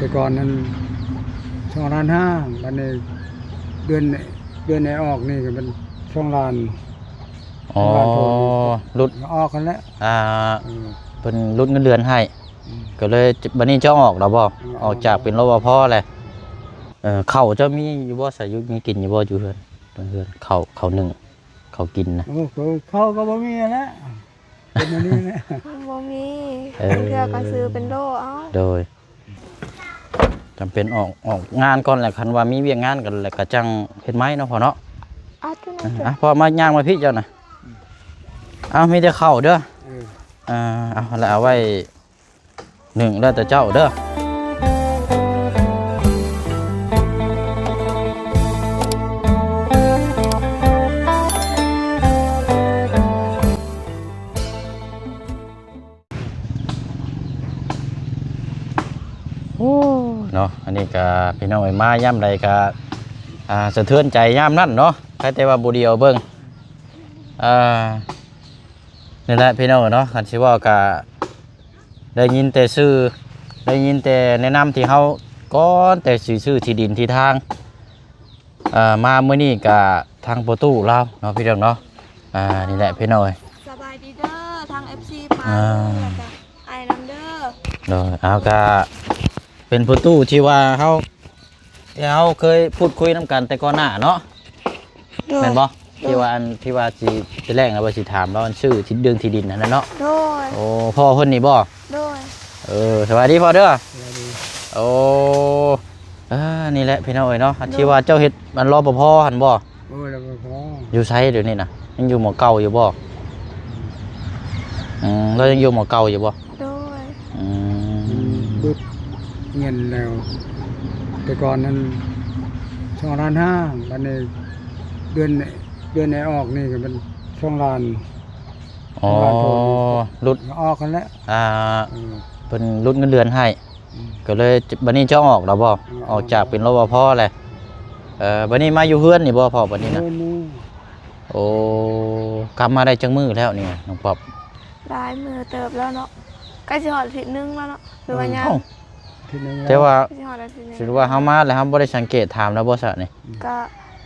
ແຕ່ກ່ອນນັ້ນສອງລ້ານຫ້າ ບັດນີ້ເດືອນ ເດືອນນີ້ອອກນີ້ກໍເປັນສອງລ້ານ. ອໍ ສອງລ້ານໂທ ຫຼຸດ ອອກຫັ້ນແຫຼະ. ອ່າ ເອີ ເພິ່ນຫຼຸດເງິນເດືອນໃຫ້ ອືມ ກໍເລີຍ ບັດນີ້ເຈົ້າອອກແລ້ວບໍ່? ອືມ ອອກຈາກເປັນ ລປພ ແລ້ວ. ເອີ ເຂົ້າເຈົ້າມີຢູ່ບໍ່? ໃສຢູ່ ມີກິນຢູ່ບໍ່ ຢູ່ເຮືອນ ເຮືອນ ເຂົ້າ ເຂົ້າໜຶ້ງ ເຂົ້າກິນນະ? ໂອ້ ເຂົ້າກໍບໍ່ມີແລ້ວ ເປັນອັນນີ້ແຫຼະ ບໍ່ມີ. ເອີ ບາງເທື່ອກໍຊື້ເປັນໂລເອົາ. ໂດຍ ຈຳເປັນອອກ ອອກງານກ່ອນແຫຼະ ຄັນວ່າມີວຽກງານກັນແລ້ວກໍຈັ່ງເຮັດໃໝ່ເນາະພໍ່ເນາະ. ອາ ເອົາ ພໍ່ມາຍ່າງມາພີ້ເຈົ້ານະ. ເອົາ ມີແຕ່ເຂົ້າເດີ້. ເອີ ເອີ ເອົາ ແລ້ວເອົາໄວ້ໜຶ້ງແລ້ວແຕ່ເຈົ້າເດີ້. ໂອ້ ເນາະ ອັນນີ້ກະ ພີ່ນ້ອງເອີຍ ມາຍາມໃດກະ ອ່າ ສະເທືອນໃຈຍາມນັ້ນເນາະ. ໃຜແຕ່ວ່າບໍ່ດຽວເບິ່ງ ອ່າ ນີ້ແຫຼະ ພີ່ນ້ອງເນາະ ຄັນຊິເວົ້າກະ ໄດ້ຍິນແຕ່ຊື່ ໄດ້ຍິນແຕ່ແນະນຳທີ່ເຮົາ ກ່ອນແຕ່ຊິຊື້ທີ່ດິນທີ່ທາງ ເອີ ມາມື້ນີ້ກະທາງພໍ່ຕູ້ລາວເນາະ ພີ່ນ້ອງເນາະ. ອ່າ ນີ້ແຫຼະ ພີ່ນ້ອງເອີຍ ສະບາຍດີເດີ ທາງເອັຟຊີປາ ອ່າ ແລ້ວກະອ້າຍນຳເດີ. ໂດຍ ເອົາ ກະເປັນພໍ່ຕູ້ທີ່ວ່າເຮົາ ທີ່ເຮົາເຄີຍພູດຄຸຍນຳກັນແຕ່ກ່ອນໜ້າເນາະ. ໂດຍ ແມ່ນບໍ່? ໂດຍ ທີ່ວ່າອັນ ທີ່ວ່າຊິ ແຕ່ແລກນະວ່າຊິຖາມລາວ ອັນຊື້ທີ່ ເລື່ອງທີ່ດິນຫັ້ນນະເນາະ. ໂດຍ ໂອ້ ພໍ່ເພິ່ນນີ້ບໍ່? ໂດຍ ເອີ ສະບາຍດີພໍ່ເດີ. ສະບາຍດີ. ໂອ້ ເອີ ນີ້ແຫຼະ ພີ່ນ້ອງເອີຍເນາະ. ໂດຍ ທີ່ວ່າເຈົ້າເຮັດອັນ ລປພ ຫັ້ນບໍ່? ໂອ້ຍ ລປພ ຢູ່ໃສດຽວນີ້ນະ? ຍັງຢູ່ໝ່ອງເກົ່າຢູ່ບໍ່? ອືມ ລາວຍັງຢູ່ໝ່ອງເກົ່າຢູ່ບໍ່? ໂດຍ ອືມ ມັນເບິດເງິນແລ້ວ ແຕ່ກ່ອນນັ້ນສອງລ້ານຫ້າ ບັດນີ້ເດືອນ ເດືອນນີ້ອອກນີ້ກໍເປັນສອງລ້ານ. ອໍ ສອງລ້ານໂທ ຫຼຸດ ອອກຫັ້ນແຫຼະ. ອ່າ ເອີ ເພິ່ນຫຼຸດເງິນເດືອນໃຫ້ ອືມ ກໍເລີຍ ບັດນີ້ເຈົ້າອອກແລ້ວບໍ່? ອືມ ອອກຈາກເປັນ ລປພ ແລ້ວ. ເອີ ບັດນີ້ມາຢູ່ເຮືອນນີ້ບໍ່ພໍ່ ບັດນີ້ນະ? ໂອ້ ກັບມາໄດ້ຈັກມື້ແລ້ວນີ້ນ້ອງປອບ? ຫຼາຍມື້ເຕີບແລ້ວເນາະ ໃກ້ຊິຮອດອາທິດໜຶ່ງແລ້ວເນາະ ຫຼືວ່າຍັງ? ອືມ ອາທິດໜຶ່ງແລ້ວ ແຕ່ວ່າ ໃກ້ຊິຮອດອາທິດໜຶ່ງ ຖືວ່າເຮົາມາແລ້ວເຮົາບໍ່ໄດ້ສັງເກດຖາມລາວບໍ່ຊະນີ້? ກະ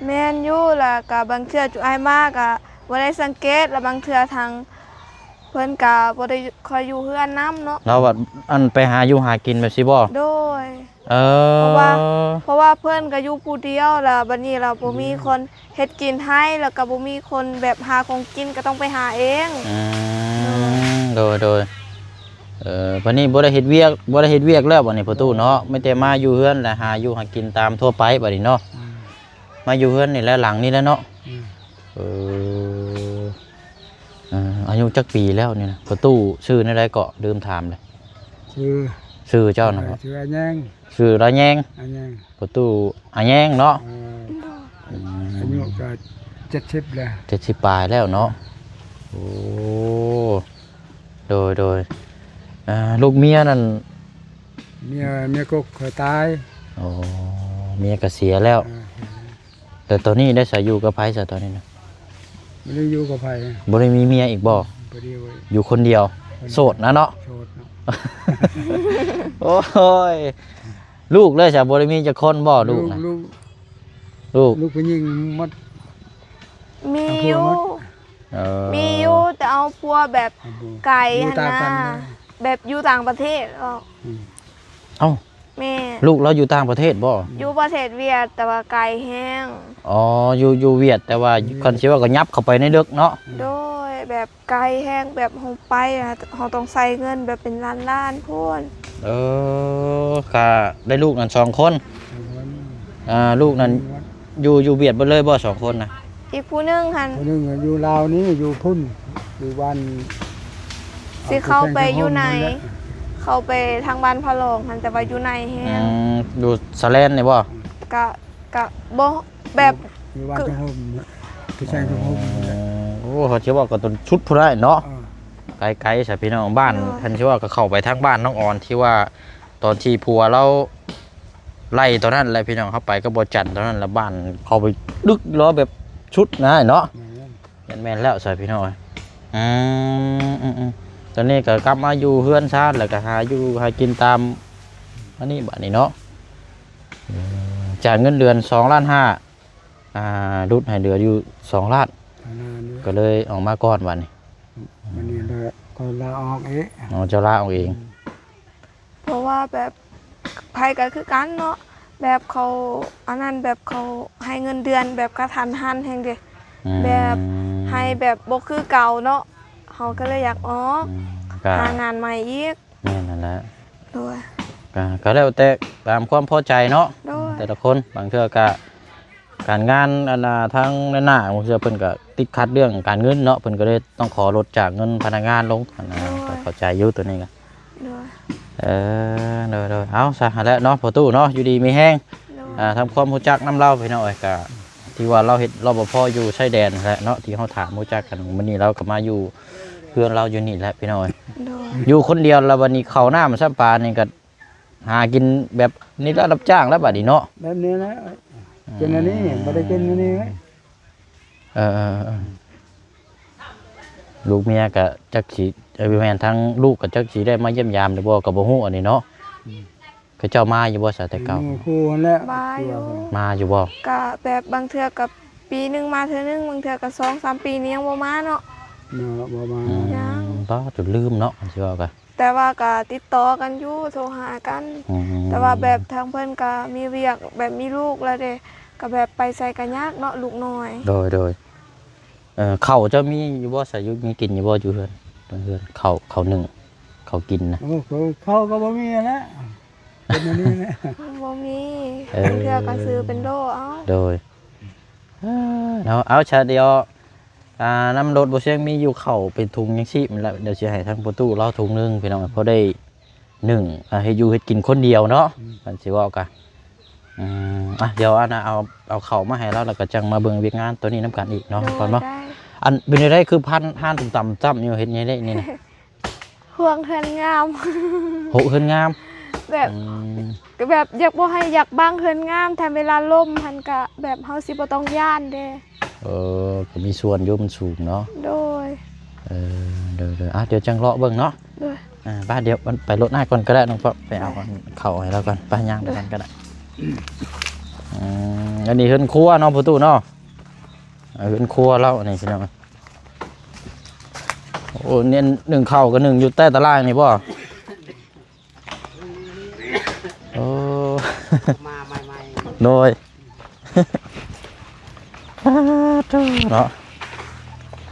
ແມ່ນຢູ່ ລະກະບາງເທື່ອຈຸອ້າຍມາກະບໍ່ໄດ້ສັງເກດ ລະບາງເທື່ອທາງ ເພິ່ນກະບໍ່ໄດ້ຄ່ອຍຢູ່ເຮືອນນຳເນາະ. ລາວວ່າ ອັນ ໄປຫາຢູ່ຫາກິນແບບຊີ້ບໍ່? ໂດຍ ເອີ ເພາະວ່າ ເພາະວ່າເພິ່ນກະຢູ່ຜູ້ດຽວ ລະບັດນີ້ລະບໍ່ມີ ອືມ ຄົນເຮັດກິນໃຫ້ ລະກະບໍ່ມີຄົນແບບຫາຂອງກິນ ກະຕ້ອງໄປຫາເອງ. ອືມ ໂດຍ ໂດຍ ໂດຍ ເອີ ບັດນີ້ບໍ່ໄດ້ເຮັດວຽກ ບໍ່ໄດ້ເຮັດວຽກແລ້ວບັດນີ້ພໍ່ຕູ້ເນາະ ໂດຍ ມີແຕ່ມາຢູ່ເຮືອນ ລະຫາຢູ່ຫາກິນຕາມທົ່ວໄປບັດນີ້ເນາະ. ອືມ ມາຢູ່ເຮືອນນີ້ແຫຼະ ຫຼັງນີ້ແຫຼະເນາະ. ອືມ ເອີ ເອີ ອາຍຸຈັກປີແລ້ວນີ້ນະ? ພໍ່ຕູ້ຊື່ແນວໃດເກາະ? ລືມຖາມເລີຍ. ຊື່ ຊື່ເຈົ້ານະ? ເອີ ຊື່ອາແຍງ. ຊື່ລາແຍງ. ອາແຍງ. ພໍ່ຕູ້ອາແຍງເນາະ. ເອີ ອືມ ອາຍຸກໍເຈັດສິບແລ້ວ ເຈັດສິບປາຍແລ້ວເນາະ. ໂອ້ ໂດຍ ໂດຍ ອ່າ ລູກເມຍນັ້ນ ເມຍ ເມຍກໍເຄີຍຕາຍ. ອໍ ເມຍກໍເສຍແລ້ວ. ເອີ ແຕ່ຕອນນີ້ໄດ້ສາຢູ່ກັບໃຜຊະຕອນນີ້ນະ? ບໍ່ໄດ້ຢູ່ກັບໃຜ ບໍ່ໄດ້ມີເມຍອີກບໍ່? ບໍ່ໄດ້ ຢູ່ຄົນດຽວ ຄົນດຽວ ໂສດນະເນາະ. ໂສດເນາະ. ໂອ້ຍ ລູກເລີຍຊະ ບໍ່ໄດ້ມີຈັກຄົນບໍ່? ລູກນະ ລູກ ລູກ ລູກຜູ້ຍິງໝົດ. ມີຢູ່ ເອີ ມີຢູ່ ແຕ່ເອົາຜົວແບບ ເອົາຜົວໄກ ຢູ່ຕ່າງ ຫັ້ນນະ ແບບຢູ່ຕ່າງປະເທດອອກ. ອືມ ເອົ້າ ແມ່ນ ລູກລາວຢູ່ຕ່າງປະເທດບໍ່? ຢູ່ປະເທດຫວຽດ ແຕ່ວ່າໄກແຮງ. ອໍ ຢູ່ ຢູ່ຫວຽດ ແຕ່ວ່າ ຫວຽດ ຄັນຊິເວົ້າກໍຫຍັບເຂົ້າໄປໃນເດິກເນາະ. ໂດຍ ແບບໄກແຮງ ແບບເຮົາໄປ ເຮົາຕ້ອງໃຊ້ເງິນແບບເປັນລ້ານໆພຸ້ນ. ເອີ ກະໄດ້ລູກນັ້ນສອງຄົນ. ສອງຄົນ ອ່າ ລູກນັ້ນ ຢູ່ ຢູ່ຫວຽດເບິດເລີຍບໍ່ສອງຄົນນະ? ອີກຜູ້ໜຶ່ງຫັ້ນ ຜູ້ໜຶ່ງຢູ່ລາວນີ້ ຢູ່ພຸ້ນ ຢູ່ບ້ານ ຊິເຂົ້າໄປຢູ່ໃນ ເຂົ້າໄປທາງບ້ານພະລອງຫັ້ນ ແຕ່ວ່າຢູ່ໃນແຮງ. ອືມ ຢູ່ສະແລນນີ້ບໍ່? ກະ ກະບໍ່ແບບ ຢູ່ບ້ານ ຄື ເທິງຮົ່ມນະ ຄືແຊງເທິງຮົ່ມນີ້ແຫຼະ. ອໍ ໂອ້ ເຂົາຊິເວົ້າກໍຕົນສຸດພຸ້ນໄດ້ເນາະ. ເອີ ໄກໆຊະພີ່ນ້ອງ ບ້ານ ເອີ ຄັນຊິເວົ້າກໍເຂົ້າໄປທາງບ້ານນ້ອງອອນ ທີ່ວ່າຕອນທີ່ຜົວລາວໄລ່ຕອນນັ້ນແຫຼະພີ່ນ້ອງ ເຮົາໄປກັບບໍ່ຈັນຕອນນັ້ນລະ ບ້ານເຂົ້າໄປດຶກລໍແບບສຸດນະເນາະ. ແມ່ນ ແມ່ນແລ້ວຊະພີ່ນ້ອງ. ອືມ ອືມ ອືມ ຕອນນີ້ກໍກັບມາຢູ່ເຮືອນຊານ ແລ້ວກໍຫາຢູ່ຫາກິນຕາມ ອັນນີ້ບາດນີ້ເນາະ ອືມ ຈາກເງິນເດືອນສອງລ້ານຫ້າ ອ່າ ຫຼຸດໃຫ້ເຫຼືອຢູ່ສອງລ້ານ ປະມານນີ້ ກໍເລີຍອອກມາກ່ອນບາດນີ້ ບາດນີ້ລາ ກໍລາອອກເອງ ອໍ ເຈົ້າລາອອກເອງ ອືມ ເພາະວ່າແບບໃຜກໍຄືກັນເນາະ ແບບເຂົາອັນນັ້ນ ແບບເຂົາໃຫ້ເງິນເດືອນແບບກະທັນຫັນແຮງເດ ອືມ ແບບໃຫ້ແບບບໍ່ຄືເກົ່າເນາະ ເຮົາກໍເລີຍຢາກອອກ ອືມ ກໍຫາງານໃໝ່ອີກ ແມ່ນຫັ້ນແຫຼະ ໂດຍ ກໍ ກໍແລ້ວແຕ່ຕາມຄວາມພໍໃຈເນາະ ໂດຍ ແຕ່ລະຄົນ ບາງເທື່ອກໍ ການງານ ອັນນ່າ ທາງໃນໜ້າ ບາງເທື່ອເພິ່ນກໍຕິດຂັດເລື່ອງການເງິນເນາະ ເພິ່ນກໍເລີຍຕ້ອງຂໍລົດຈາກເງິນພະນັກງານລົງ ອັນນ່າ ໂດຍ ກໍເຂົ້າໃຈຢູ່ໂຕນີ້ກໍ ໂດຍ ເອີ ໂດຍໆ ເອົາຊະຫັ້ນແຫຼະເນາະ ພໍ່ຕູ້ເນາະ ຢູ່ດີມີແຮງ ໂດຍ ອ່າ ທຳຄວາມຮູ້ຈັກນຳລາວ ພີ່ນ້ອງເອີຍ ກໍທີ່ວ່າລາວເຮັດ ລປພ ຢູ່ຊາຍແດນຫັ້ນແຫຼະເນາະ ທີ່ເຮົາຖາມຮູ້ຈັກກັນ ມື້ນີ້ລາວກໍມາຢູ່ເຮືອນລາວຢູ່ນີ້ແຫຼະ ພີ່ນ້ອງເອີຍ ໂດຍ ຢູ່ຄົນດຽວ ແລ້ວບັດນີ້ເຂົ້ານ້ຳຊຳປານີ້ກໍ ຫາກິນແບບນີ້ລະ ຮັບຈ້າງລະບາດນີ້ເນາະ ແບບນີ້ແຫຼະ ອືມ ກິນອັນນີ້ ບໍ່ໄດ້ກິນອັນນີ້ ເອີໆໆ ລູກເມຍກໍຈັກຊິ ເອີ ແມ່ນ ທາງລູກກໍຈັກຊິໄດ້ມາຢ້ຽມຢາມຫຼືບໍ່ກໍບໍ່ຮູ້ອັນນີ້ເນາະ ອືມ ເຂົາເຈົ້າມາຢູ່ບໍ່ຊະແຕ່ເກົ່າ ໝູ່ຄູ່ຫັ້ນແຫຼະ ມາຢູ່ ມາຢູ່ບໍ່ ກະແບບບາງເທື່ອກະປີໜຶ່ງມາເທື່ອໜຶ່ງ ບາງເທື່ອກະສອງສາມປີນີ້ຍັງບໍ່ມາເນາະ ເນາະ ບໍ່ມາ ອືມ ຍັງ ປ້າ ຈົນລືມເນາະ ຄັນຊິເວົ້າກະ ແຕ່ວ່າກໍຕິດຕໍ່ກັນຢູ່ ໂທຫາກັນ ອືມ ແຕ່ວ່າແບບທາງເພິ່ນກໍມີວຽກ ແບບມີລູກແລ້ວເດ້ ກໍແບບໄປໃສກໍຍາກເນາະ ລູກນ້ອຍ ໂດຍໆ ເອີ ເຂົ້າເຈົ້າມີຢູ່ບໍ່ ໃສ່ຢູ່ ມີກິນຢູ່ບໍ່ ຢູ່ເຮືອນ ເຮືອນ ເຂົ້າ ເຂົ້າໜຶ້ງ ເຂົ້າກິນນະ ໂອ້ ເຂົ້າ ເຂົ້າກໍບໍ່ມີຫັ້ນແຫຼະ ເປັນອັນນີ້ແຫຼະ ບໍ່ມີ ເອີ ບາງເທື່ອກໍຊື້ເປັນໂລເອົາ ໂດຍ ເອີ ເນາະ ເອົາຊະ ດຽວ ອ່າ ນຳລົດບໍ່ຊຽງມີຢູ່ເຂົ້າເປັນຖົງຍັງຊີບແລ້ວ ດຽວຊິໃຫ້ທາງພໍ່ຕູ້ລາວຖົງໜຶ່ງ ພີ່ນ້ອງ ພໍໄດ້ໜຶ້ງ ອ່າ ເຮັດຢູ່ເຮັດກິນຄົນດຽວເນາະ ອືມ ຄັນຊິເວົ້າກະ ອືມ ອ່ະ ດຽວອັນນ່າ ເອົາ ເອົາເຂົ້າມາໃຫ້ລາວ ແລ້ວກໍຈັ່ງມາເບິ່ງວຽກງານໂຕນີ້ນຳກັນອີກເນາະ ກ່ອນເນາະ ໄດ້ ອັນເປັນຈັ່ງໃດ ຄືພັນ ຮ້ານຕຸ່ມຕຳຈ້ຳຢູ່ ເຮັດຫຍັງໄດ້ນີ້ນະ ຫ່ວງເຮືອນງາມ ໂຫ ເຮືອນງາມ ແບບ ອືມ ກໍແບບຢາກບໍ່ໃຫ້ ຢາກບັງເຮືອນງາມ ຖ້າເວລາລົມຫັ້ນກະແບບເຮົາຊິບໍ່ຕ້ອງຢ້ານເດ້ ເອີ ກໍມີສ່ວນຢູ່ ມັນສູງເນາະ ໂດຍ ເອີ ໂດຍໆ ອ່ະ ດຽວຈັ່ງເລາະເບິ່ງເນາະ ໂດຍ ອ່າ ໄປ ດຽວໄປລົດອ້າຍກ່ອນກໍໄດ້ ນ້ອງປອບ ໄປເອົາ ໄປ ເຂົ້າໃຫ້ລາວກ່ອນ ໄປ ຍ່າງໄປກັນກໍໄດ້ ອືມ ອັນນີ້ເຮືອນຄົວເນາະ ພໍ່ຕູ້ເນາະ ເຮືອນຄົວລາວ ອັນນີ້ພີ່ນ້ອງ ໂອ້ ນີ້ໜຶ້ງເຂົ້າກໍໜຶ້ງຢູ່ໃຕ້ຕາລ່າງນີ້ບໍ່? ໂອ້ ມາໃໝ່ໆ ໂດຍ ສາທຸເນາະ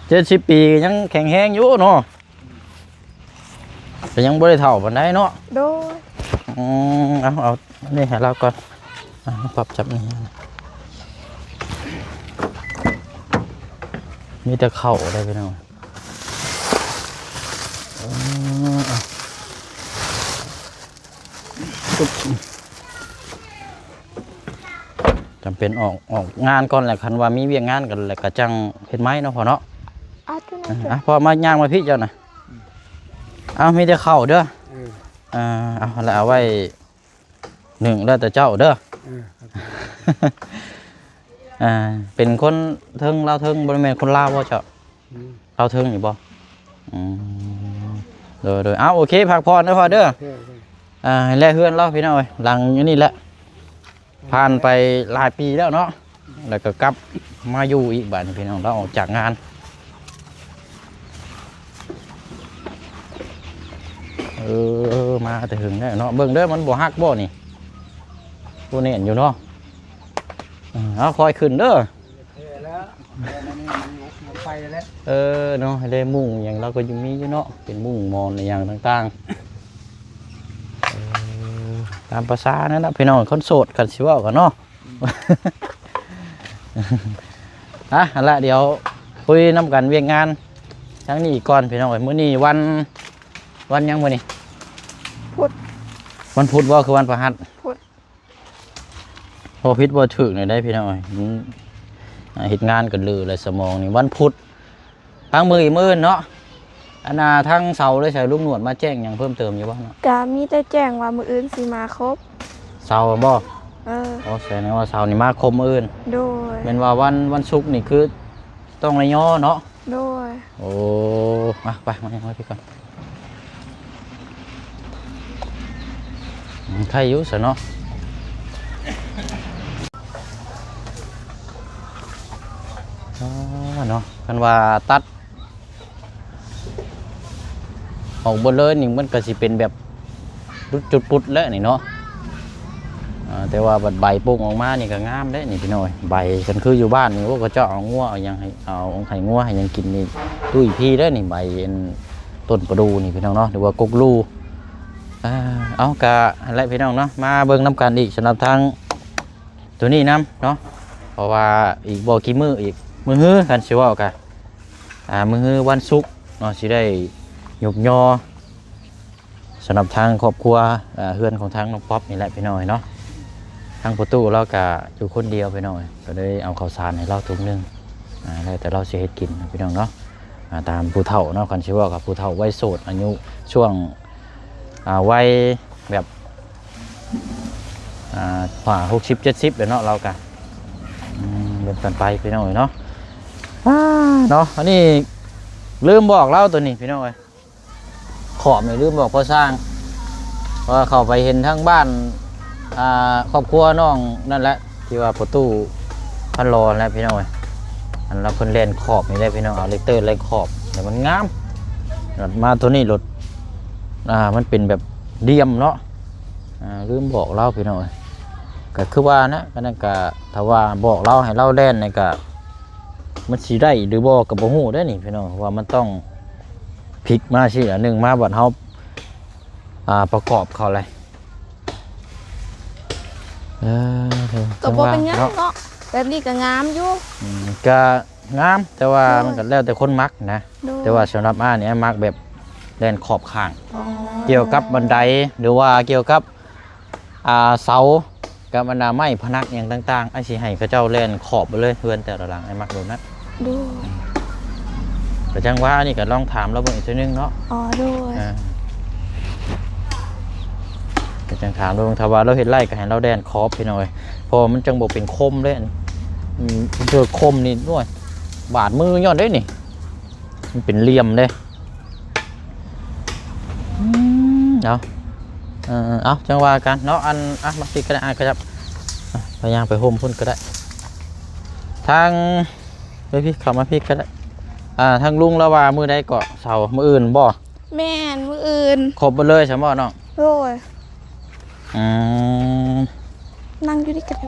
ເຈັດສິບປີກໍຍັງແຂງແຮງຢູ່ເນາະ ກໍຍັງບໍ່ໄດ້ເຖົ້າປານໃດເນາະ ໂດຍ ອືມ ເອົາ ເອົານີ້ໃຫ້ລາວກ່ອນ ອ່ະ ປັບຈັບນີ້ ມີແຕ່ເຂົ້າເດ້ພີ່ນ້ອງ ເອີ ອ່ະ ຈຳເປັນອອກ ອອກງານກ່ອນແຫຼະ ຄັນວ່າມີວຽກງານກັນແລ້ວກໍຈັ່ງເຮັດໃໝ່ເນາະພໍ່ເນາະ ອ່ະ ພໍ່ມາຍ່າງມາພີ້ເຈົ້ານະ ເອົາ ມີແຕ່ເຂົ້າເດີ ເອີ ເອົາ ແລ້ວເອົາໄວ້ ໜຶ້ງແລ້ວແຕ່ເຈົ້າເດີ ເອີ ອ່າ ເປັນຄົນເທິງ ລາວເທິງ ບໍ່ແມ່ນຄົນລາວບໍ່ເຈົ້າ? ອືມ ລາວເທິງຢູ່ບໍ່? ອືມ ໂດຍໆ ເອົາ ໂອເຄ ພັກຜ່ອນເດີພໍ່ເດີ ໂອເຄ ອ່າ ແລະເຮືອນລາວພີ່ນ້ອງເອີຍ ຫຼັງຢູ່ນີ້ແຫຼະ ຜ່ານໄປຫຼາຍປີແລ້ວເນາະ ແລ້ວກໍກັບມາຢູ່ອີກບາດນີ້ພີ່ນ້ອງ ລາວອອກຈາກງານ ເອີ ມາແຕ່ຫຶງແລ້ວເນາະ ເບິ່ງເດີ ມັນບໍ່ຫັກບໍ່ນີ້ ໂອ້ ແໜ້ນຢູ່ເນາະ ເອີ ເອົາ ຄ່ອຍຂຶ້ນເດີ ເອີ ແລ້ວ ເອີ ເນາະ ໃຫ້ໄດ້ມຸ້ງຫຍັງລາວກໍຢູ່ ມີຢູ່ເນາະ ເປັນມຸ້ງໝອນອີ່ຫຍັງຕ່າງໆ ເອີ ຕາມພາສານັ້ນນະພີ່ນ້ອງ ຄົນໂສດ ຄັນຊິເວົ້າກັນເນາະ ອ່ະ ຫັ້ນລະ ດຽວຄຸຍນຳກັນວຽກງານທາງນີ້ອີກກ່ອນພີ່ນ້ອງເອີຍ ມື້ນີ້ວັນ ວັນຫຍັງມື້ນີ້? ພຸດ ວັນພຸດບໍ່ ຄືວັນພະຫັດ? ພຸດ ບໍ່ຜິດບໍ່ຖືກນີ້ໄດ໋ພີ່ນ້ອງເອີຍ ມັນ ອ່າ ເຮັດງານກັນເລີຍລະສະໝອງນີ້ ວັນພຸດ ຟັງເບິ່ງອີກມື້ອື່ນເນາະ ອັນນ່າ ທາງເຊົາໄດ້ໃສ ລຸງໜວດມາແຈ້ງຫຍັງເພີ່ມເຕີມຢູ່ບໍ່ເນາະ? ກະມີແຕ່ແຈ້ງວ່າມື້ອື່ນຊິມາຄົບ ເຊົາບໍ່? ເອີ ອໍ ແສດງວ່າເຊົານີ້ມາຄົບມື້ອື່ນ ໂດຍ ແມ່ນວ່າວັນ ວັນສຸກນີ້ຄືຕ້ອງໄດ້ຍໍເນາະ? ໂດຍ ໂອ້ ມາ ໄປ ມາ ມາພີ້ກ່ອນ ອື ໄຄຢູ່ຊະເນາະ. ອໍ ເນາະ ຄັນວ່າຕັດອອກເບິດເລີຍນີ້ ມັນກໍຊິເປັນແບບ ຫຼຸດຈຸດປຸດແລ້ວນີ້ເນາະ. ອ່າ ແຕ່ວ່າບັດໃບປົ່ງອອກມານີ້ກໍງາມເດ້ນີ້ພີ່ນ້ອງເອີຍ. ໃບຄັນຄືຢູ່ບ້ານນີ້ ໂອ້ ເຂົາເຈົ້າເອົາງົວເອົາຫຍັງໃຫ້ ເອົາໃຫ້ງົວໃຫ້ຫຍັງກິນນີ້ ຕຸ້ຍພີເດ້ນີ້ ໃບອັນຕົ້ນປະດູ່ນີ້ພີ່ນ້ອງເນາະ ຫຼືວ່າກົກລູ່. ອ່າ ເອົາ ກະຫັ້ນແຫຼະພີ່ນ້ອງເນາະ ມາເບິ່ງນຳກັນອີກ ສຳລັບທາງໂຕນີ້ນຳເນາະ ເພາະວ່າອີກບໍ່ກີ່ມື້ ອີກມື້ຮື ຄັນຊິເວົ້າກະ ອ່າ ມື້ຮືວັນສຸກເນາະ ຊິໄດ້ຍຸບຍໍ ສຳລັບທາງຄອບຄົວ ເຮືອນຂອງທາງນ້ອງປັອບນີ້ແຫຼະພີ່ນ້ອງເອີຍເນາະ. ທາງພໍ່ຕູ້ລາວກະຢູ່ຄົນດຽວພີ່ນ້ອງເອີຍ ກໍເລີຍເອົາເຂົ້າສານໃຫ້ລາວຖົງໜຶ່ງ ອ່າ ແລ້ວແຕ່ລາວຊິເຮັດກິນພີ່ນ້ອງເນາະ. ອ່າ ຕາມຜູ້ເຖົ້າເນາະ ຄັນຊິເວົ້າກັບຜູ້ເຖົ້າໄວໂສດ ອາຍຸຊ່ວງ ອ່າ ໄວແບບ ອ່າ ຫ້າ ຫົກສິບ ເຈັດສິບແຫຼະເນາະ ລາວກະ ອືມ ເບິ່ງກັນໄປພີ່ນ້ອງເອີຍເນາະ. ອ່າ ເນາະ ອັນນີ້ລືມບອກລາວໂຕນີ້ພີ່ນ້ອງເອີຍ ຂອບນີ້ລືມບອກພໍ່ຊ່າງ ເພາະວ່າເຂົ້າໄປເຫັນທາງບ້ານ ອ່າ ຄອບຄົວນ້ອງນັ້ນແຫຼະ ທີ່ວ່າພໍ່ຕູ້ພັນຫຼໍ່ແຫຼະພີ່ນ້ອງເອີຍ. ອັນລະເພິ່ນແລ່ນຂອບນີ້ແຫຼະພີ່ນ້ອງ ເອົາເລັກເຕີແລ່ນຂອບ ແຕ່ມັນງາມ ມາໂຕນີ້ໂລດ ອ່າ ມັນເປັນແບບຫຼ່ຽມເນາະ ອ່າ ລືມບອກລາວພີ່ນ້ອງເອີຍ. ກໍຄືວ່ານະ ອັນນັ້ນກໍຖ້າວ່າບອກລາວໃຫ້ລາວແລ່ນນີ້ກໍ ມັນຊິໄດ້ຫຼືບໍ່ກໍບໍ່ຮູ້ເດ້ນີ້ພີ່ນ້ອງ ເພາະວ່າມັນຕ້ອງພິກມາຊີ້ ອັນໜຶ່ງມາບັດເຮົາ ອ່າ ປະກອບເຂົ້າເລີຍ. ເອີ ກໍບໍ່ເປັນຫຍັງເນາະ ແບບນີ້ກໍງາມຢູ່. ອືມ ກໍງາມ ແຕ່ວ່າ ໂດຍ ມັນກໍແລ້ວແຕ່ຄົນມັກນະ. ໂດຍ ແຕ່ວ່າສຳລັບອ້າຍນີ້ ອ້າຍມັກແບບແລ່ນຂອບຂ້າງ ອໍ ກ່ຽວກັບບັນໄດ ຫຼືວ່າກ່ຽວກັບ ອ່າ ເສົາກັບບັນດາໄມ້ພະນັກຫຍັງຕ່າງໆ ອ້າຍຊິໃຫ້ເຂົາເຈົ້າແລ່ນຂອບໄປເລີຍ ເຮືອນແຕ່ລະຫຼັງ ອ້າຍມັກແບບນັ້ນ. ໂດຍ ກໍຈັ່ງວ່າ ອັນນີ້ກໍລອງຖາມລາວເບິ່ງອີກເທື່ອໜຶ່ງເນາະ. ອໍ ໂດຍ ອ່າ ກໍຈັ່ງຖາມລາວເບິ່ງ ຖ້າວ່າລາວເຮັດໄດ້ກໍໃຫ້ລາວແລ່ນຂອບພີ່ນ້ອງເອີຍ ເພາະວ່າມັນຈັ່ງບໍ່ເປັນຄົມເດ້. ອືມ ເທື່ອຄົມນີ້ ໂອ້ຍ ບາດມືຍ້ອນເດ້ນີ້ ມັນເປັນຫຼ່ຽມເດ້. ອືມ ເອົາ ເອີ ເອົາ ຈັ່ງວ່າກັນເນາະ. ອັນ ອ່ະ ມາພີ້ກໍໄດ້ ອ່ະ ຂະຫຍັບ ອ່ະ ໄປຍ່າງໄປຮົ່ມພຸ້ນກໍໄດ້. ທາງ ໄປພີ້ ເຂົ້າມາພີ້ກໍໄດ້. ອ່າ ທາງລຸງລາວວ່າມື້ໃດເກາະ ເສົາ ມື້ອື່ນບໍ່? ແມ່ນ ມື້ອື່ນ. ຄົບເບິດເລີຍຊັ້ນບໍ່ນ້ອງ? ໂດຍ. ອືມ ນັ່ງຢູ່ນີ້ກໍໄດ້.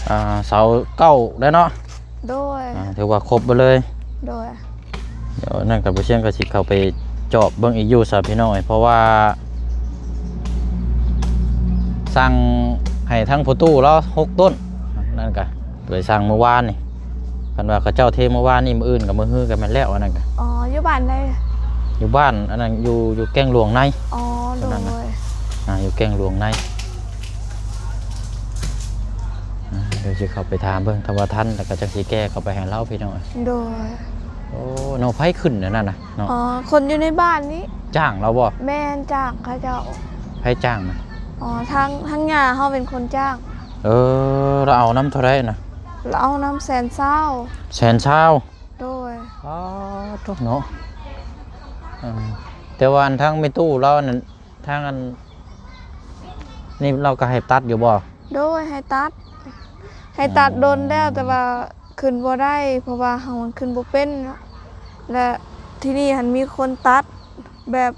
ອ່າ ເສົາເກົ້າແລ້ວເນາະ? ໂດຍ. ອ່າ ຖືວ່າຄົບເບິດເລີຍ. ໂດຍ. ດຽວນັ້ນກໍບໍ່ຊຽງກໍຊິເຂົ້າໄປຈອບເບິ່ງອີກຢູ່ຊະພີ່ນ້ອງເອີຍ ເພາະວ່າສັ່ງໃຫ້ທາງພໍ່ຕູ້ລາວຫົກຕົ້ນ ນັ້ນກະໄປສັ່ງມື້ວານນີ້. ຄັນວ່າເຂົາເຈົ້າເທມື້ວານນີ້ ມື້ອື່ນກໍມື້ຮືກໍແມ່ນແລ້ວ ອັນນັ້ນກະ. ອໍ ຢູ່ບ້ານໃດ? ຢູ່ບ້ານ ອັນນັ້ນ ຢູ່ ຢູ່ແກ້ງຫຼວງໃນ. ອໍ ໂດຍ. ອ່າ ຢູ່ແກ້ງຫຼວງໃນ. ອ່າ ດຽວຊິເຂົ້າໄປຖາມເບິ່ງ ຖ້າວ່າທັນແລ້ວກໍຈັ່ງຊິແກ່ເຂົ້າໄປໃຫ້ລາວພີ່ນ້ອງ. ໂດຍ. ໂອ້ ເນາະ ໃຜຂຶ້ນອັນນັ້ນນະເນາະ? ອໍ ຄົນຢູ່ໃນບ້ານນີ້. ຈ້າງລາວບໍ່? ແມ່ນ ຈ້າງເຂົາເຈົ້າ. ໃຜຈ້າງນະ? ອໍ ທາງ ທາງຍ່າເຮົາເປັນຄົນຈ້າງ. ເອີ ລາວເອົານຳເທົ່າໃດນະ? ລາວເອົານຳແສນຊາວ. ແສນຊາວ? ໂດຍ. ອໍ ໂທ້ເນາະ. ເອີ ແຕ່ວ່າອັນທາງແມ່ຕູ້ລາວນັ້ນ ທາງອັນນີ້ລາວກໍໃຫ້ຕັດຢູ່ບໍ່? ໂດຍ ໃຫ້ຕັດ ໃຫ້ຕັດ ອືມ ດົນແລ້ວ ແຕ່ວ່າຂຶ້ນບໍ່ໄດ້ ເພາະວ່າເຮົາມັນຂຶ້ນບໍ່ເປັນເນາະ. ແລະ ທີ່ນີ້ຫັ້ນມີຄົນຕັດ ແບບ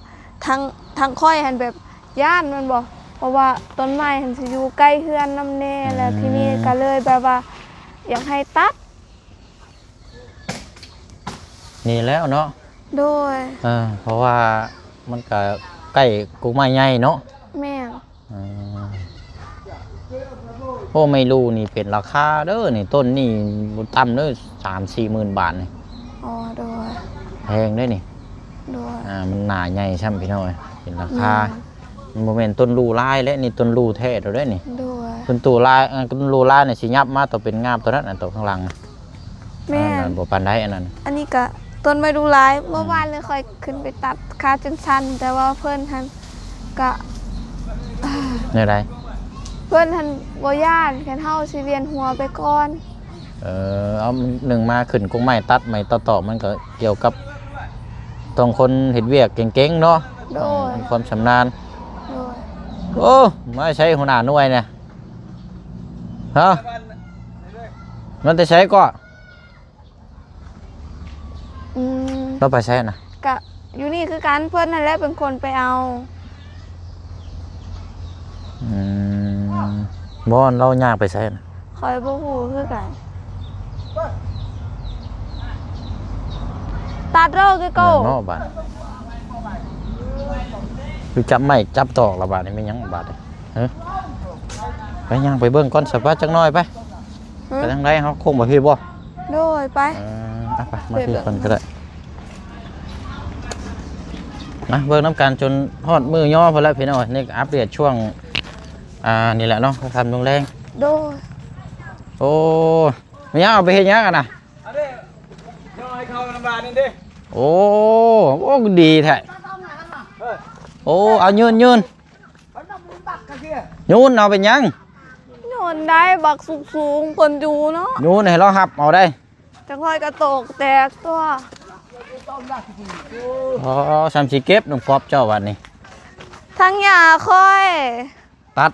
ທາງ ທາງຂ້ອຍຫັ້ນແບບຢ້ານແມ່ນບໍ່ ເພາະວ່າຕົ້ນໄມ້ຫັ້ນຊິຢູ່ໃກ້ເຮືອນນຳແດ່ ອືມ ແລ້ວທີ່ນີ້ກໍເລີຍແບບວ່າຢາກໃຫ້ຕັດ. ນີ້ແລ້ວເນາະ. ໂດຍ. ເອີ ເພາະວ່າມັນກະໃກ້ກົກໄມ້ໃຫຍ່ເນາະ. ແມ່ນ. ເອີ ໂອ້ ໄມ້ລູ່ນີ້ເປັນລາຄາເດີນີ້ ຕົ້ນນີ້ບໍ່ຕ່ຳເດີ ສາມສີ່ໝື່ນບາດນີ້. ອໍ ໂດຍ. ແພງເດ້ນີ້. ໂດຍ. ອ່າ ມັນໜາໃຫຍ່ຊ້ຳພີ່ນ້ອງເອີຍ ເປັນລາຄາ. ແມ່ນ. ມັນບໍ່ແມ່ນຕົ້ນລູ່ລາຍເດ້ນີ້ ຕົ້ນລູ່ແທ້ໂຕເດ້ນີ້. ໂດຍ. ຕົ້ນຕູ່ລາຍ ເອີ ຕົ້ນລູ່ລາຍນີ້ຊິຫຍັບມາໂຕເປັນງາບໂຕນັ້ນ ອັນໂຕຂ້າງຫຼັງ. ແມ່ນ. ອັນນັ້ນບໍ່ປານໃດອັນນັ້ນ. ອັນນີ້ກະຕົ້ນໄມ້ດູຫຼາຍ ເມື່ອວານນີ້ຂ້ອຍຂຶ້ນໄປຕັດຂາຈົນສັ່ນ ແຕ່ວ່າເພິ່ນຫັ້ນກະ ແນວໃດ? ເພິ່ນຫັ້ນບໍ່ຢ້ານ ແຄ່ເຮົາຊິວຽນຫົວໄປກ່ອນ. ເອີ ເອົາໜຶ່ງມາຂຶ້ນກົກໄມ້ ຕັດໄມ້ຕອກໆ ມັນກະກ່ຽວກັບ ຕ້ອງຄົນເຮັດວຽກເກັ່ງໆ ເນາະ. ໂດຍ. ເອີ ມີຄວາມຊຳນານ. ໂດຍ. ໂອ້ ມາໃຊ້ຫົວໜ້າໜ່ວຍນະ ຮະ ມາແຕ່ໃສເກາະ? ອືມ ລາວໄປໃສນະ? ກະຢູ່ນີ້ຄືກັນ ເພິ່ນຫັ້ນແຫຼະເປັນຄົນໄປເອົາ. ອືມ ບໍ່ ລາວຍ່າງໄປໃສນະ? ຂ້ອຍບໍ່ຮູ້ຄືກັນ. ຕັດເດີ ເກໂກ ເນາະ ບາດ ຄືຈັບໄມ້ຈັບຕອກລະບາດນີ້ ແມ່ນຫຍັງບາດນີ້? ເອີ ໄປ ຍ່າງໄປເບິ່ງກ່ອນສະ ໄປ ຈັກໜ້ອຍໄປ. ຫື? ໄປທາງໃດ? ເຮົາໂຄ້ງໄປພີ້ບໍ່? ໂດຍ ໄປ ເອີ ເອົາໄປ ມາພີ້ກ່ອນກໍໄດ້. ມາເບິ່ງນຳກັນຈົນຮອດມື້ຍໍພຸ້ນແຫຼະພີ່ນ້ອງ. ນີ້ກໍອັບເດດຊ່ວງ ອ່າ ນີ້ແຫຼະເນາະ ຄ່ຳລົງແລງ. ໂດຍ ໂອ້ ແມ່ນຫຍັງ ເອົາໄປເຮັດຫຍັງຫັ້ນນະ? ເອົາເດ້ ຍ່ອໃຫ້ເຂົານຳບາດນີ້ເດ້. ໂອ້ ໂອ້ ດີແທ້. ເອີ ໂອ້ ເອົາຍືນ ຍືນ ຍືນ ເອົາເປັນຫຍັງ? ຍືນໄດ້ ບັກສູງໆ ເພິ່ນຢູ່ເນາະ ຍືນໃຫ້ລາວຮັບເອົາໄດ້. ຈັກໜ້ອຍກໍຕົກແຕກຕົວະ. ອໍ ຊ່ຳຊິເກັບນ້ອງປອບເຈົ້າບາດນີ້. ທັງຫຍ້າຂ້ອຍ ຕັດ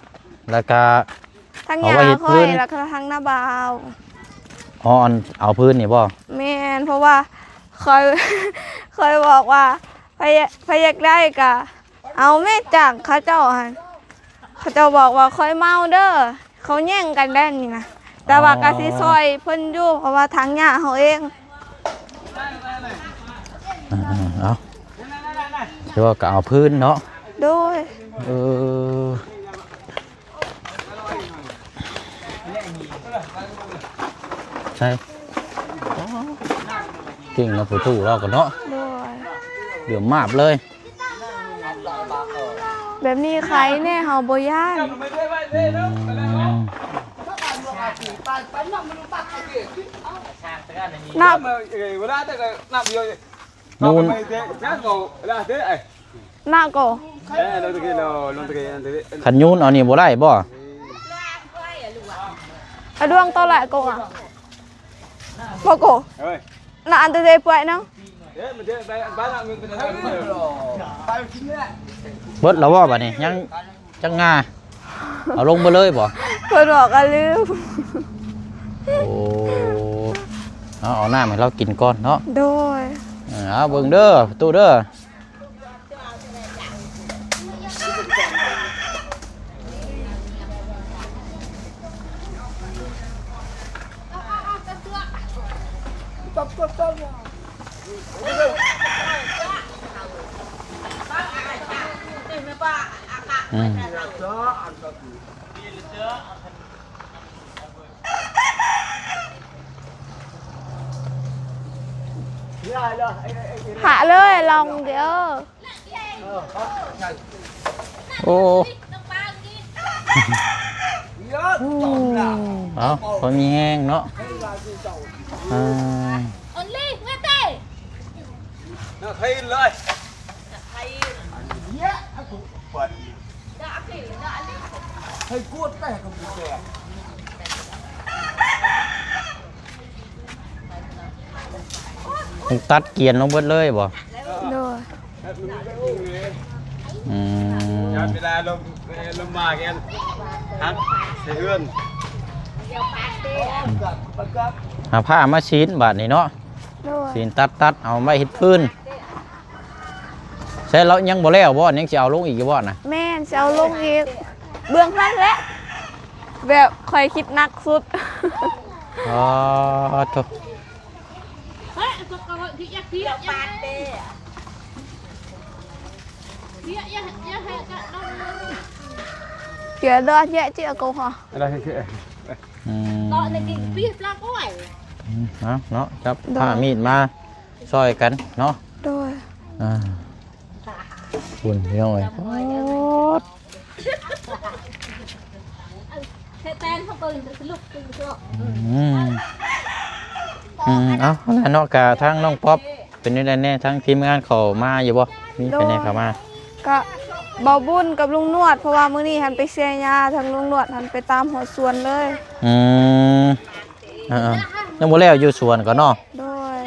ແລ້ວກະທັງຫຍ້າຂ້ອຍ ເອົາໄວ້ເຮັດພື້ນ ແລ້ວກະທັງນາບ່າວ. ອໍ ອັນເອົາພື້ນນີ້ບໍ່? ແມ່ນ ເພາະວ່າຂ້ອຍ ຂ້ອຍບອກວ່າ ໃຜ ໃຜຢາກໄດ້ກະເອົາແມ້ ຈ້າງເຂົາເຈົ້າຫັ້ນ. ເຂົາເຈົ້າບອກວ່າຂ້ອຍເມົາເດີ ເຂົາແຍ່ງກັນແດ່ນີ້ນະ ແຕ່ວ່າ ອໍ ກະຊິຊ່ອຍເພິ່ນຢູ່ ເພາະວ່າຖາງຫຍ້າເຮົາເອງ. ເອີ ເອົາ ແຕ່ວ່າກໍເອົາພື້ນເນາະ. ໂດຍ ເອີ ໃຊ່ ເກັ່ງເນາະ ຜູ້ຕູ້ລາວກໍເນາະ. ໂດຍ ເຫຼືອມມາບເລີຍ. ແບບນີ້ໄຄແນ່ ເຮົາບໍ່ຢ້ານ. ອືມ ນະ ຍູນ ນະໂກ ຄັນຍູນເອົານີ້ບໍ່ໄດ້ບໍ່? ອະ ດວງໂຕລະໂກອະ ບໍ່ໂກ ນະ ອັນເຕເດປວຍເນາະ. ເບິດແລ້ວບໍ່ບາດນີ້? ຍັງຈັກງາ ເອົາລົງໄປເລີຍບໍ່? ເພິ່ນບອກກະລືມ. ໂອ້ ເອົາ ເອົານ້ຳໃຫ້ລາວກິນກ່ອນເນາະ. ໂດຍ ເອີ ເອົາເບິ່ງເດີ ຕູ້ເດີ. ອືມ ຫາເລີຍ ລອງເດີ. ໂອ້ ເອົາ ພໍມີແຮງເນາະ. ເອີ ຕັດກຽນລົງເບິດເລີຍບໍ່? ໂດຍ ອືມ ຍາມເວລາລົມ ລົມມາແກນຫັກໃສ່ເຮືອນ ຫາຜ້າມາສີນບາດນີ້ເນາະ. ໂດຍ ສີນຕັດໆ ເອົາໄວ້ເຮັດຟືນ. ໃຊ່ ລາວຍັງບໍ່ແລ້ວບໍ່? ຍັງຊິເອົາລົງອີກຢູ່ບໍ່ນະ? ແມ່ນ ຊິເອົາລົງອີກ ເບື້ອງນັ້ນແຫຼະ ແບບຂ້ອຍຄິດໜັກສຸດ. ອໍ ໂທ້. ອືມ ເອົາເນາະ ຈັບ ໂດຍ ຜ້າມີດມາຊ່ອຍກັນເນາະ. ໂດຍ ອ່າ ພຸ້ນ ພີ່ນ້ອງເອີຍ ປອດ ອືມ ອືມ ເອົາ ຫັ້ນແຫຼະເນາະ ກະທາງນ້ອງປອບ ເປັນຈັ່ງໃດແດ່? ທາງທີມງານເຂົາມາຢູ່ບໍ່? ມີໃຜແດ່ເຂົ້າມາ? ໂດຍ ກະບ່າວບຸນກັບລຸງນວດ ເພາະວ່າມື້ນີ້ຫັ້ນໄປເສຍຫຍ້າ ທາງລຸງນວດຫັ້ນໄປຕາມຮອດສວນເລີຍ. ອືມ ເອີໆ ຍັງບໍ່ແລ້ວຢູ່ສວນກໍເນາະ. ໂດຍ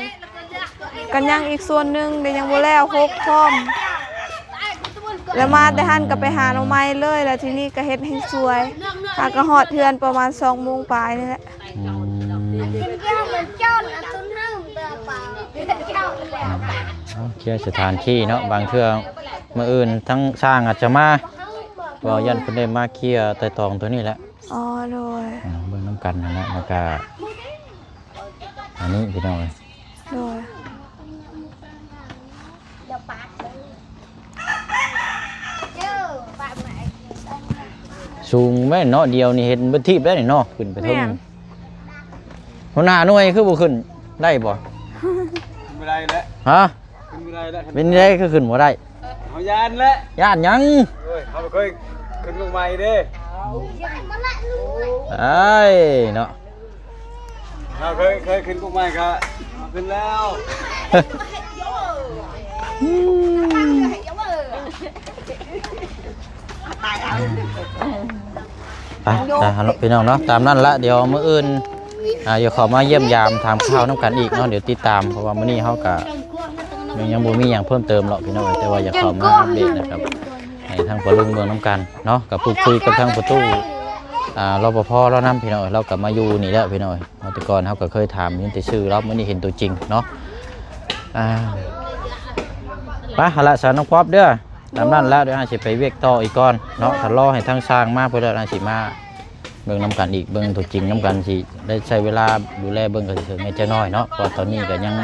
ກໍຍັງອີກສ່ວນໜຶ່ງ ແຕ່ຍັງບໍ່ແລ້ວ ຫົກພ້ອມ. ແລ້ວມາແຕ່ຫັ້ນກໍໄປຫາໜໍ່ໄມ້ເລີຍ ແລ້ວທີນີ້ກໍເຮັດໃຫ້ສວຍ ຫາກໍຮອດເຮືອນປະມານສອງໂມງປາຍນີ້ແຫຼະ. ອືມ ເອົາ ເຄຍສະຖານທີ່ເນາະ ບາງເທື່ອມື້ອື່ນທາງຊ່າງອາດຈະມາ ເວົ້າຢ້ານເພິ່ນໄດ້ມາເຄຍໄຕ່ຕອງຕົວນີ້ແຫຼະ. ອໍ ໂດຍ ອ່າ ເບິ່ງນຳກັນຫັ້ນແຫຼະ ແລ້ວກະ ອັນນີ້ພີ່ນ້ອງເອີຍ ໂດຍ ສູງແມ່ນເນາະ ດຽວນີ້ເຫັນເບິດທີບໄດ້ນີ້ເນາະ ຂຶ້ນໄປເທິງ. ແມ່ນ ຫົວໜ້າໜ່ວຍຄືບໍ່ຂຶ້ນໄດ້ບໍ່? ຂຶ້ນບໍ່ໄດ້ແຫຼະ ຮະ? ຂຶ້ນບໍ່ໄດ້ແຫຼະ ເປັນໃດຄືຂຶ້ນບໍ່ໄດ້? ເຮົາຢ້ານແຫຼະ. ຢ້ານຫຍັງ? ໂອ້ຍ ເຮົາບໍ່ເຄີຍຂຶ້ນລູກໄມ້ເດ້. ອ້າຍເນາະ ເຮົາເຄີຍ ເຄີຍຂຶ້ນລູກໄມ້ກໍຂຶ້ນແລ້ວ. ໄປ ໄປເນາະພີ່ນ້ອງເນາະ ຕາມນັ້ນລະ ດຽວມື້ອື່ນ ອ່າ ດຽວເຂົ້າມາຢ້ຽມຢາມຖາມຂ່າວນຳກັນອີກເນາະ ດຽວຕິດຕາມ ເພາະວ່າມື້ນີ້ເຮົາກະຍັງ ຍັງບໍ່ມີຫຍັງເພີ່ມເຕີມເນາະພີ່ນ້ອງ ແຕ່ວ່າຢາກເຂົ້າມາອັບເດດນະຄັບ ໃຫ້ທາງພໍ່ລຸງເບິ່ງນຳກັນເນາະ ກະພູດຄຸຍກັບທາງປະຕູ ອ່າ ລປພ ລາວນຳພີ່ນ້ອງ ລາວກະມາຢູ່ນີ້ແລ້ວພີ່ນ້ອງ. ເນາະ ແຕ່ກ່ອນເຮົາກໍເຄີຍຖາມ ຍິນແຕ່ຊື່ລາວ ມື້ນີ້ເຫັນຕົວຈິງເນາະ. ອ່າ ໄປຫັ້ນລະ ສາວນ້ອງປອບເດີ ຕາມນັ້ນລະ ດຽວອ້າຍຊິໄປວຽກຕໍ່ອີກກ່ອນເນາະ. ໂດຍ ຖ້າລໍໃຫ້ທາງຊ່າງມາພຸ້ນແລ້ວ ອ້າຍຊິມາເບິ່ງນຳກັນອີກ ເບິ່ງຕົວຈິງນຳກັນ ຊິໄດ້ໃຊ້ເວລາດູແລເບິ່ງກັນເຖິງແດ່ຈັກໜ້ອຍເນາະ ເພາະວ່າຕອນນີ້ກໍຍັງ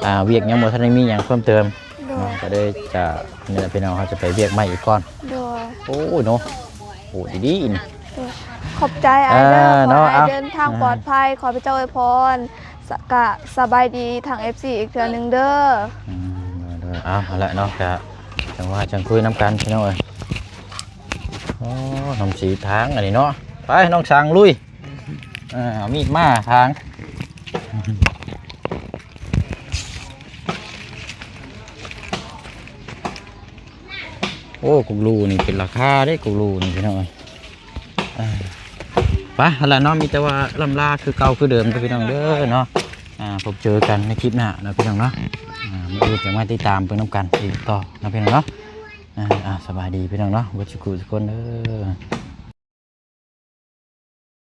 ອ່າ ວຽກຍັງບໍ່ທັນໄດ້ມີຫຍັງເພີ່ມເຕີມ. ໂດຍ ເນາະ ກໍເລີຍຈະ ນີ້ແຫຼະພີ່ນ້ອງ ເຮົາຈະໄປວຽກໃໝ່ອີກກ່ອນ. ໂດຍ ໂອ້ຍເນາະ ໂອ້ ດີໆ ນີ້. ໂດຍ ຂອບໃຈອ້າຍເດີ ເອີ ຂໍໃຫ້ເນາະ ເອົາ ເດີນທາງ ເອີ ປອດໄພ ຂໍພະເຈົ້າອວຍພອນ ສະ ກະສະບາຍດີທາງເອັຟຊີອີກເທື່ອໜຶ່ງເດີ. ອືມ ໂດຍໆ ເອົາ ຫັ້ນແຫຼະເນາະ ກະຈັ່ງວ່າຈັ່ງຄຸຍນຳກັນພີ່ນ້ອງເອີຍ. ໂອ້ ນ້ຳສີທາງອັນນີ້ເນາະ ໄປນ້ອງຊ່າງລຸຍ. ເອີ ເອົາມີດມາທາງ ໂອ້ ກົກຫຼູ່ນີ້ເປັນລາຄາເດ້ ກົກຫຼູ່ນີ້ພີ່ນ້ອງເອີຍ. ອ່າ ໄປຫັ້ນລະເນາະ ມີແຕ່ວ່າລ່ຳລາຄືເກົ່າຄືເດີມເດີພີ່ນ້ອງເດີເນາະ. ອ່າ ພົບເຈີກັນໃນຄລິບໜ້າເນາະພີ່ນ້ອງເນາະ. ອ່າ ມື້ອື່ນຈະມາຕິດຕາມເບິ່ງນຳກັນອີກຕໍ່ເນາະພີ່ນ້ອງເນາະ. ອ່າ ອ່າ ສະບາຍດີພີ່ນ້ອງເນາະ ເບິດສຸຂູສຸຄົນເດີ.